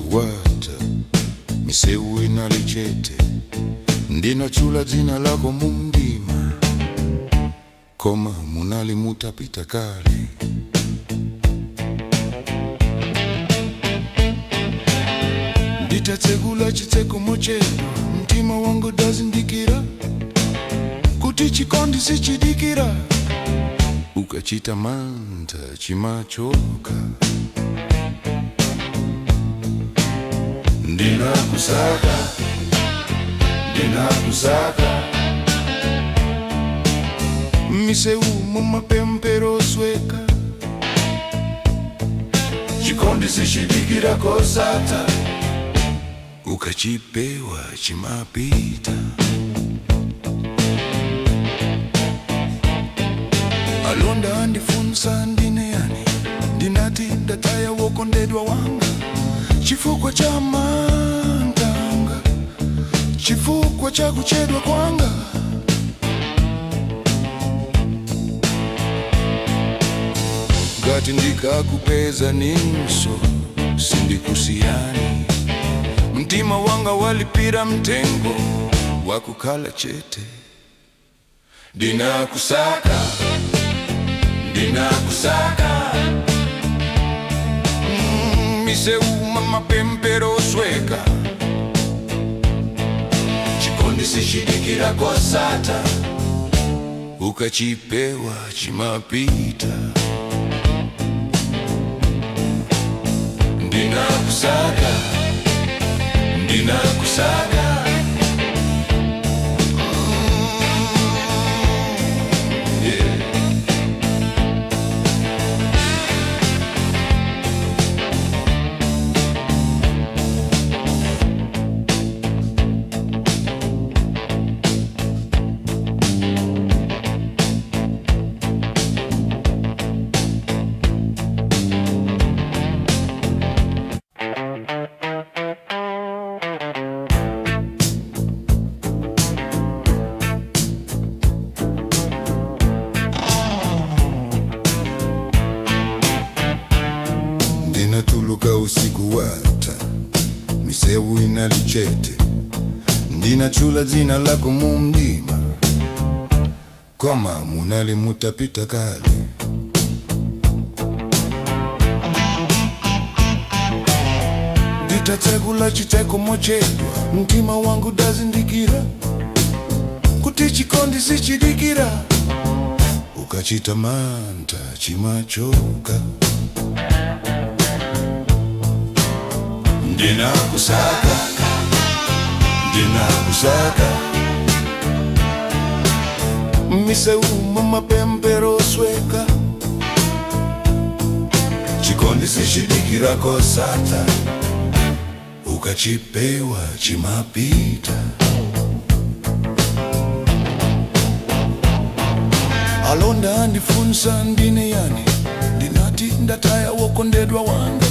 Usiku wata, miseu inali chete, ndinachula dzina lako mumdima, koma munali mutapita kale. Nditatsegula chitseko mochedwa, mtima wangu udazindikira kuti chikondi sichidikira, ukachita mantha chimachoka. Ndinakusaka, ndinakusaka miseu mumapempero osweka, chikondi sichidikira kosatha, ukachipewa chimapita. Alonda andifunsa ndine yani, ndinati ndataya wokondedwa wanga, chifukwa cha mantha anga, chifukwa cha kuchedwa kwanga. Ngati ndikakupeza ninso sindikusiyani, mtima wanga walipira mtengo wakukhala chete. Ndinakusaka, ndinakusaka miseu mumapempero osweka, chikondi sichidikira kosatha, ukachipewa chimapita. Ndinakusaka, ndinakusaka. Yeah. Ndinatuluka usiku wata, miseu inali chete, ndinachula dzina lako mumdima, koma munali mutapita kale. Nditatsegula chitseko mochedwa, mtima wangu udazindikira kuti chikondi sichidikira, ukachita mantha chimachoka. Ndinakusaka, ndinakusaka miseu mumapempero osweka, chikondi sichidikira kosatha, ukachipewa chimapita. Alonda andifunsa ndine yani, ndinati ndataya wokondedwa wanga,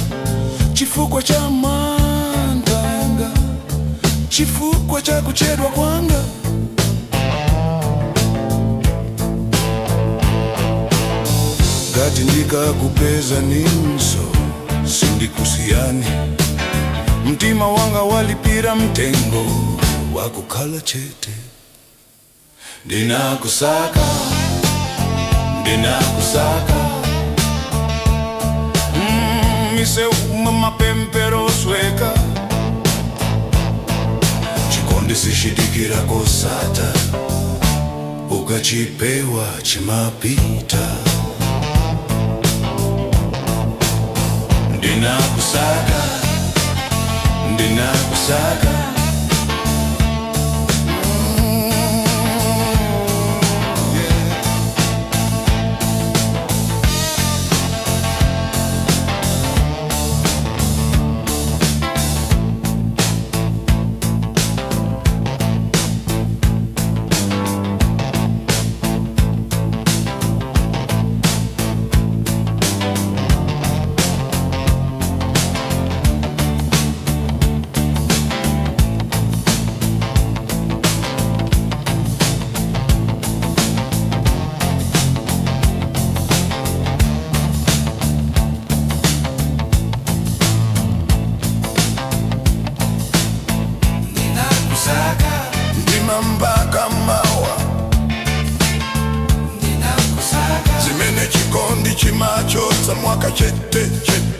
chifukwa cha mantha anga, chifukwa cha kuchedwa kwanga. Ngati ndikakupeza ninso sindikusiyani, mtima wanga walipira mtengo wakukhala chete. Ndinakusaka, ndinakusaka miseu mumapempero osweka, chikondi sichidikira kosatha, ukachipewa chimapita. Ndinakusaka, ndinakusaka. Yeah. Mwaka chete chete.